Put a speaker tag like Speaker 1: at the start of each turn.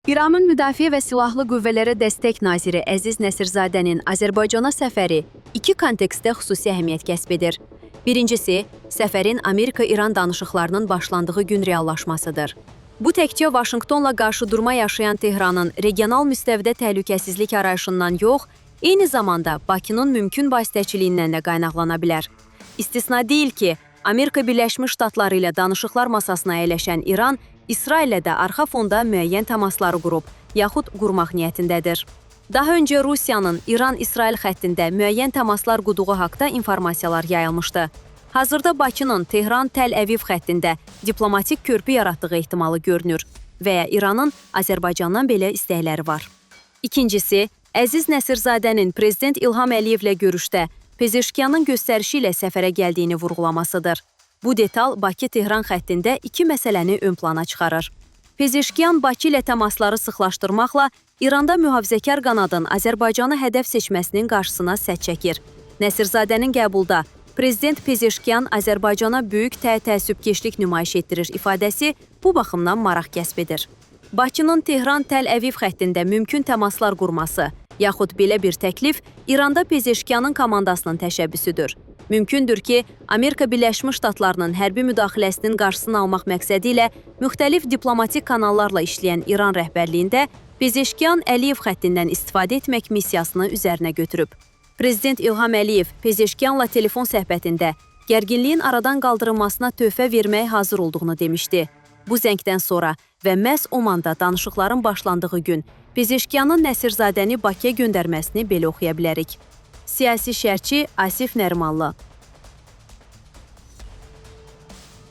Speaker 1: İranın Müdafiə və Silahlı Qüvvələrə Dəstək Naziri Əziz Nəsirzadənin Azərbaycana səfəri iki kontekstdə xüsusi əhəmiyyət kəsb edir. Birincisi, səfərin Amerika-İran danışıqlarının başlandığı gün reallaşmasıdır. Bu təkcə Vaşinqtonla qarşıdurma yaşayan Tehranın regional müstəvidə təhlükəsizlik arayışından yox, eyni zamanda Bakının mümkün vasitəçiliyindən də qaynaqlana bilər. İstisna deyil ki, Amerika Birləşmiş Ştatları ilə danışıqlar masasına əyləşən İran, İsraillə də arxa fonda müəyyən təmasları qurub, yaxud qurmaq niyyətindədir. Daha öncə Rusiyanın İran-İsrail xəttində müəyyən təmaslar qurduğu haqda informasiyalar yayılmışdı. Hazırda Bakının Tehran-Təl-Əviv xəttində diplomatik körpü yaratdığı ehtimalı görünür və ya İranın Azərbaycandan belə istəkləri var. İkincisi, Əziz Nəsirzadənin Prezident İlham Əliyevlə görüşdə Pezeşkiyanın göstərişi ilə səfərə gəldiyini vurğulamasıdır. Bu detal Bakı-Tehran xəttində iki məsələni ön plana çıxarır. Pezeşkiyan Bakı ilə təmasları sıxlaşdırmaqla İranda mühafizəkar qanadın Azərbaycanı hədəf seçməsinin qarşısına sədd çəkir. Nəsirzadənin qəbulda Prezident Pezeşkiyan Azərbaycana böyük təəssübkeşlik nümayiş etdirir ifadəsi bu baxımdan maraq kəsb edir. Bakının Tehran-Təl-Əviv xəttində mümkün təmaslar qurması, yaxud belə bir təklif İranda Pezeşkiyanın komandasının təşəbbüsüdür. Mümkündür ki, Amerika Birləşmiş Ştatlarının hərbi müdaxiləsinin qarşısını almaq məqsədi ilə müxtəlif diplomatik kanallarla işləyən İran rəhbərliyində Pezeşkiyan Əliyev xəttindən istifadə etmək missiyasını üzərinə götürüb. Prezident İlham Əliyev Pezeşkiyanla telefon söhbətində gərginliyin aradan qaldırılmasına töhfə verməyə hazır olduğunu demişdi. Bu zəngdən sonra və məhz Omanda danışıqların başlandığı gün Pezeşkiyanın Nəsirzadəni Bakıya göndərməsini belə oxuya bilərik. Siyasi şərhçi Asif Nərimanlı.